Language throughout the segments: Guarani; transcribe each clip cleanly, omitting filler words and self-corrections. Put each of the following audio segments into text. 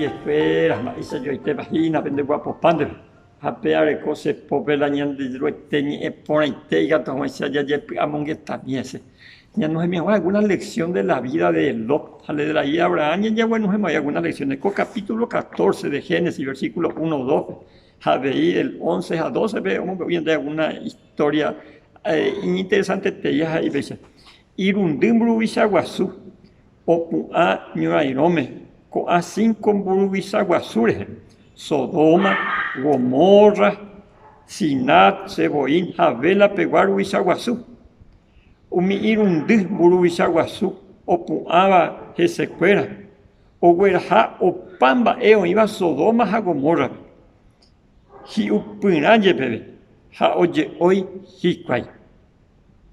Ka'iekuéra, mba'éicha joaitépa hína pende guapopa ndéve, ha pe areko che pópe la Ñanderuete ñe'ẽ porãite ikatu hag̃uáicha jajepy'amongetami hese. Ñanohẽmi hag̃ua alguna lección de la vida de Lot ha de la vida de Abraham ñañeguenohẽmavoi alguna lecciones. Ko capítulo 14 de Génesis, versículo 1, 2-pe, ha avei del 11 ha 12-pe omombe'u ñande alguna historia iñinteresanteteia ha he'i péicha, Irundy mburuvicha guasu Opu'ã ñorairõme ko'ã cinco mburuvicha guasu rehe, Sodoma, Gomorra, Sinat, Zeboim ha Bela pegua ruvicha guasu. Umi irundy mburuvicha guasu opu'ãva hesekuéra ogueraha opa mba'e oĩva Sodoma ha Gomórrape, hi'upyrã jepeve ha oje'ói hikuái.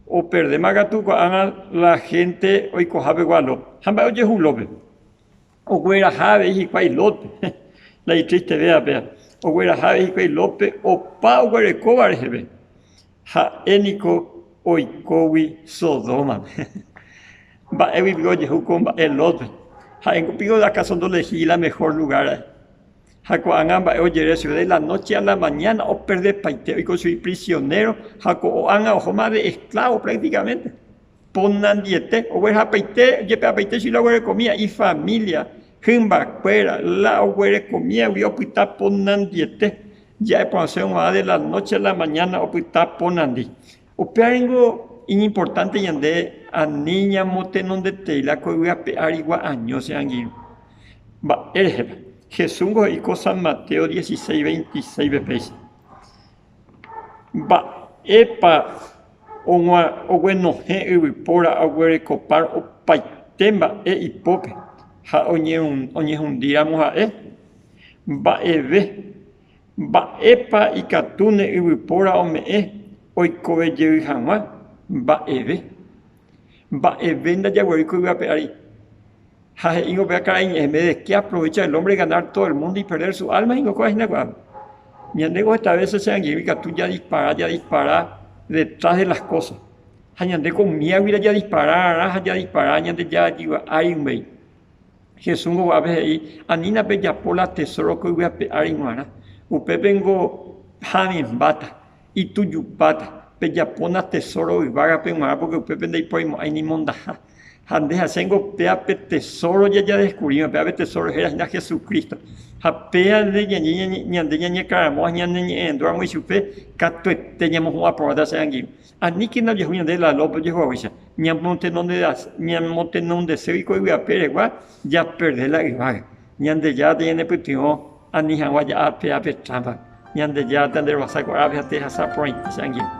Operdéma katu ko'ág̃a la hénte oikohápegua Lot. Ha mba'e ojehu Lótpe? Ogueraha avei hikuái Lótpe, la itristevéva péva, ogueraha avei hikuái Lótpe opa oguerekóva reheve, ha'e niko oikógui Sodómape. Mba'égui piko ojehu ko mba'e Lótpe? Ha'éngo piko akáso ndolehíri la mehór lugár ra'e? Ha ko'ág̃a mba'e ojere chupe, de la noche a la mañana operdepaite, oiko chugui prisionéro ha ko'ág̃a ohóma de esklávo práktikamente. Ponandiete, oguerahapaite, ojepe'apaite chugui la oguerekomíva, ifamília, hymbakuéra, la oguerekomívagui opyta ponandiete. Ja'eporãse og̃uahã de la noche a la mañana opyta ponandi. Upéva ningo iñimportánte ñande ani ñamotenondetei la ko yvy ape árigua año che angirũ. Mba'érehepa? Jesús ningo he'i ko San Mateo 16, 26-pe péicha, Mba'épa oguenohẽ yvypóra oguerekopárõ opaite mba'e ipópe ha oñehundíramo ha'e? Mba'eve. Mba'épa ikatúne yvypóra ome'ẽ oikove jey hag̃ua? Mba'eve. Mba'eve ndajaguerúi ko yvy ape ári. Ha he'íngo upéva karai ñe'ẽme, De qué aprovecha el hombre ganar todo el mundo y perder su alma? He'íngo kóva hína ko'ápe. Ñandéko heta vése che angirũ ikatu jadispara, jadispara detrás de las cosas. Ha ñandéko umíagui la jadispara ha jadispara Ñandejára jyva ári umbéi. Jesús ngo ko'ápe he'i, Anína pejapo la tesóro ko yvy ape ári g̃uarã, upépengo havẽmbáta, itujupáta, pejapóna tesóro yvágape g̃uarã pórke upépe ndaiporimo'ãi ni mondaha. Ha nde ha chéngo péa pe tesóro jajadeskuríva, péa pe tesóro héra hína Jesucristo. Ha péa nde ñande ñañekaramõ ha ñaneñe'ẽrendúramo ichupe, katuete ñamohu'ã porãta che angirũ. Aníkena ojehu ñande la López ojehuhaguéicha, ñamotenondeségui ko yvy ape rehegua japerde la yvága. Ñandejára tañanepytyvõ ani hag̃ua ja'a péa pe trámpape. Ñandejára tanderovasa ko árape ha tehasa porãite che angirũ.